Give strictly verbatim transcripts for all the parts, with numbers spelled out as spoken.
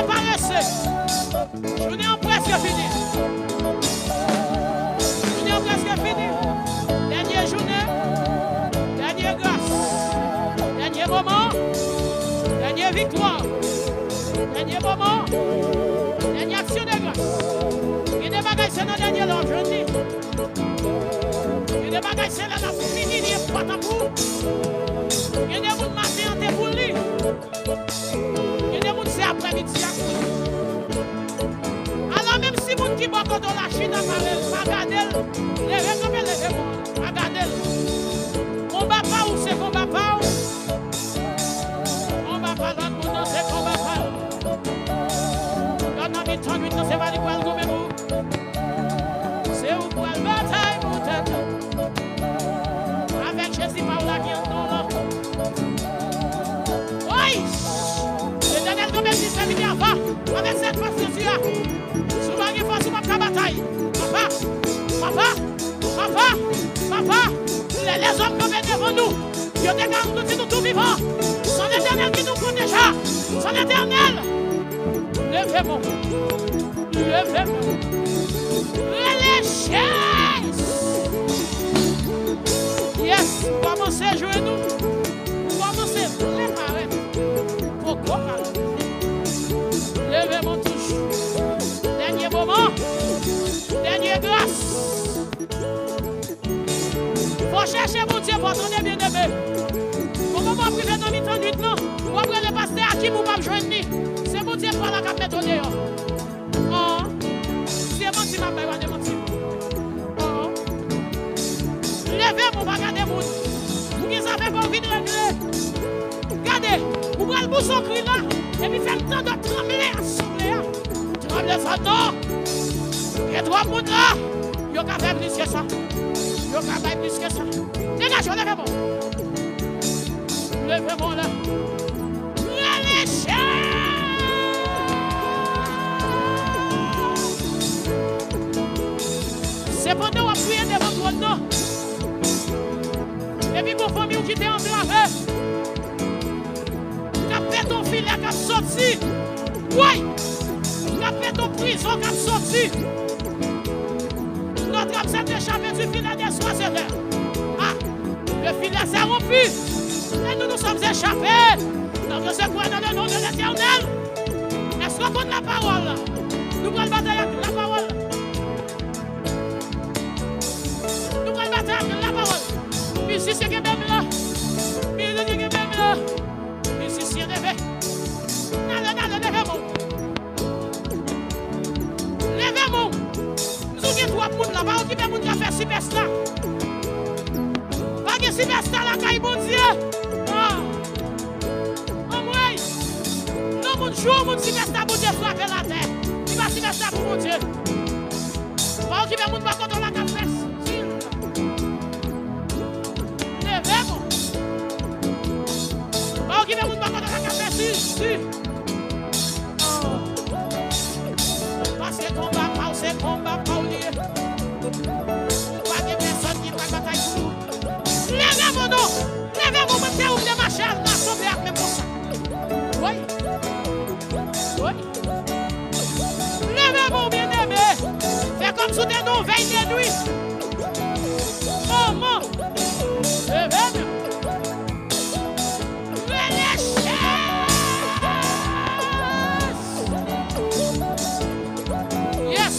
Parese. Jounen an prèske fini. Jounen an prèske fini. Dènye jounen, dènye gras, dènye moman, dènye viktwa, dènye moman, dènye aksyon de gras. Gen de bagay se nan dènye lè w ap jwenn li. Gen de bagay se lè n ap fini li enpòtan pou ou. Gen de moun maten an te pou li. Gen de moun se aprèmidi a pou li. Alò menm si moun ki bò kote w la chita pa, pa gade l, leve kanpe, leve men w, pa gade l. Konba pa w se konba pa w. Konba pa lòt moun nan se konba pa l. Lòt nan mitan nwit nan se pa li pral goumen pou ou. Se ou k pral batay pou tèt ou. Avèk Jezi pa w la ki anndan w lan. Woy! Letènèl kanpe di sèvitè a, va avèk sèl fòs Jezi a. Si w pa gen fòs, ou p ap ka batay. Papa, papa, papa, papa, lè lèzòm kanpe devan nou, yo te ka ann nou di nou tou vivan. San Letènèl ki nou pwoteje, san Letènèl, leve men w. Leve men w. Rele Jezi. Yes, kòmanse jwe nou. Kòmanse vle parèt. Poko parèt. Leve men w touch. Dènye moman. Dènye gras. Fò chèche Bondye, fò tande, byeneme. Bon, kòman w ap rive nan mitan nwit lan, w ap rele pastè Akim, ou p ap jwenn li. Se Bondye pa w la k ap mete w deyò. An, se manti m ap bay, pa de manti. An. Leve men w, pa gade moun. Ou gen zafè fò w vin regle. Gade, ou pral pouse yon kri la, epi fè m tande w tranble asanble a. Tranble zòn nan. Gen twòp moun la. Yo ka fè plis ke sa. Yo ka bay plis ke sa. Degaje w, leve men w. Leve men w la. Rele Jezi. Se pandan w ap priye devan twòn nan. Epi gon fanmi w ki te anklave. K ap pete yon filè k ap soti. Woy! K ap pete yon prizon k ap soti. Notre âme s'est échappée du filet des sois sévères. Ah! Le filet s'est rompu. Et nous nous sommes échappés. Notre secours est dans le nom de l'Éternel. Èske w konn lapawòl la? Nou pral batay ak lapawòl la. Nou pral batay ak lapawòl. Mizisyen kenbe m la. Mizisyen kenbe m la. Mizisyen leve. N ale, n ale, leve men w. Leve men w. M di w gen twòp moun la. Pa okipe moun k ap fè sipèsta. Pa gen sipèsta lakay Bondye. Ah. Anmwey. Non, moun, jou moun sipèsta Bondye frape latè. Li pa sipèsta pou Bondye. Pa okipe moun bò kote w la k ap fè stil. Leve men w. Pa okipe moun bò kote w la k ap fè stil. Paske konba pa w, se konba pa w li ye. Ou pa gen pèsòn ki pral batay pou ou. Leve men w non. Leve men w, mwen te ou vle mache al nan asanble ak men konsa. Woy. Woy. Leve men w, byeneme. Fè kòmsi w te nan yon vèy de nwi. Manman. Leve men w. Rele Jezi. Yes.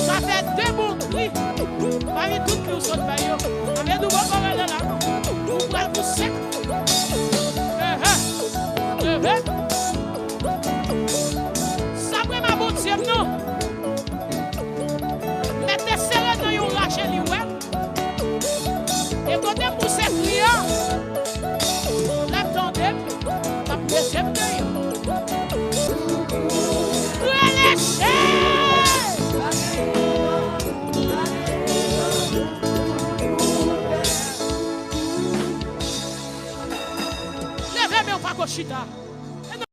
Sa fè de bon kri. Pami tout kri w sot bay yo. Avè nou bò kò rele la. Ou pral pou sèk. Ehe. Ehe. Sa vrèman Bondye m non. Mete sere nan yon raje li wè. E kote m pouse kri a, l ap tande m, l ap mete m deyò. Rele Jezi! Leve men w, pa ko chita.